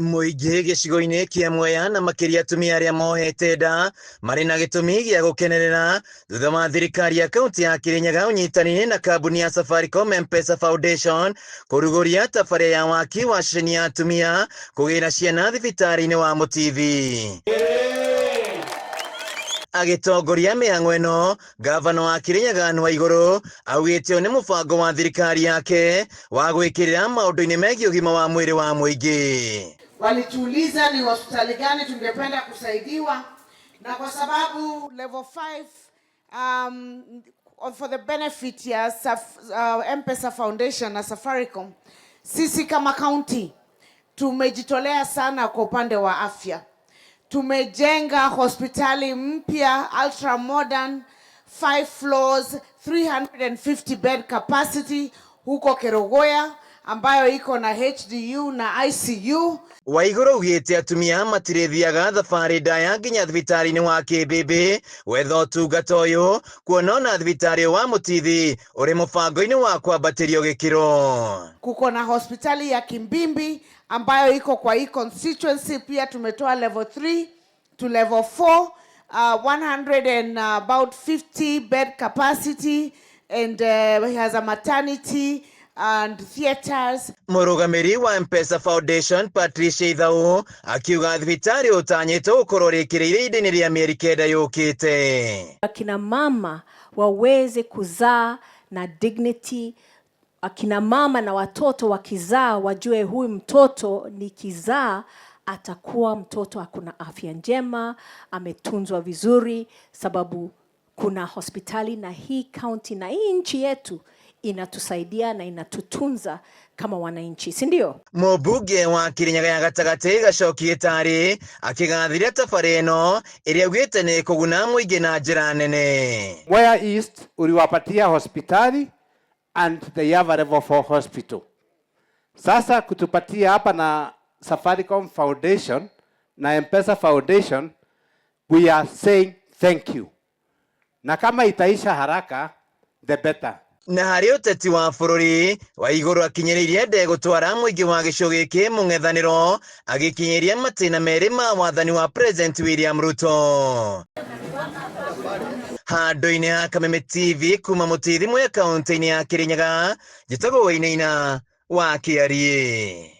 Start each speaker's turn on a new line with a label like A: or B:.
A: Mũingĩ gĩcigo-inĩ kĩa Mwea na makĩria atumia arĩa mohete nda marĩ na gĩtũmi gĩa gũkenerera thutha wa thirikari ya kaunti ya Kirinyaga ũnyitanĩire na kambuni ya Safaricom M-Pesa Foundation kũrugũria tabarĩra ya waki wa ceceni ya atumia kũgĩra ciana thibitarĩ-inĩ wa Mũtithi. Agĩtongoria mĩhang'o ĩno, Gavana wa Kirinyaga Anne Waigũrũ augĩte ũyũ nĩ mũbango wa thirikari yake wa gwĩkĩrĩra maũndũ-inĩ megiĩ ũgima wa mwĩrĩ wa mũingĩ.
B: Walituuliza ni hospitali gani tungependa kusaidiwa, na kwa sababu level 5 for the benefit ya M-Pesa Foundation na Safaricom, sisi kama county tumejitolea sana kwa upande wa afya. Tumejenga hospitali mpya ultra modern, 5 floors, 350 bed capacity huko Kerugoya ambayo iko na HDU na ICU.
A: Waigũrũ augĩte atumia matirĩthiaga thabarĩ ndaya nginya thibitarĩ-inĩ wa Kĩmbĩmbĩ gwetha ũtungata ũyũ, kuona ona thibitarĩ wa Mũtithi ũrĩ mũbango-inĩ wa kwambatĩrio gĩkĩro.
B: Kuko na hospitali ya Kimbimbi ambayo iko kwa hii constituency, pia tumetoa level 3 to level 4, 100 and about 50 bed capacity, and it has a maternity and theaters.
A: Mũrũgamĩrĩri wa M-Pesa Foundation Patricia Ithau akiuga thibitarĩ ũtanyĩtwo gũkorwo rĩkĩrĩire ihinda-inĩ rĩa mĩeri 9 yũkĩte.
C: Akina mama waweze kuzaa na dignity, akina mama na watoto wakizaa wajue huyu mtoto nikizaa atakuwa mtoto akuna afya njema, ametunzwa vizuri, sababu kuna hospitali na hii county na hii nchi yetu inatusaidia na inatutunza kama wananchi, si ndio?
A: Mũmbunge wa Kirinyaga ya gatagatĩ Gacoki Gĩtarĩ akĩgathĩrĩria tabarĩra ĩno ĩrĩa augĩte nĩ ĩkũguna mũingĩ na njĩra nene.
D: Mwea East uliwapatia hospitali and they have a level 4 hospital. Sasa kutupatia hapa na Safaricom Foundation na M-Pesa Foundation, we are saying thank you. Na kama itaisha haraka, the better.
A: Na harĩ ũteti wa bũrũri Waigũrũ akinyĩrĩirie ndegũtwara mũingĩ wa gĩcigo gĩkĩ mũng'ethanĩro agĩkinyĩria matĩna merĩ ma wathani wa President William Ruto. Handũ-inĩ ha Kameme TV kuma Mũtithi Mwea kaunti-inĩ ya Kirinyaga, njĩtagwo Wainaina wa Kĩariĩ.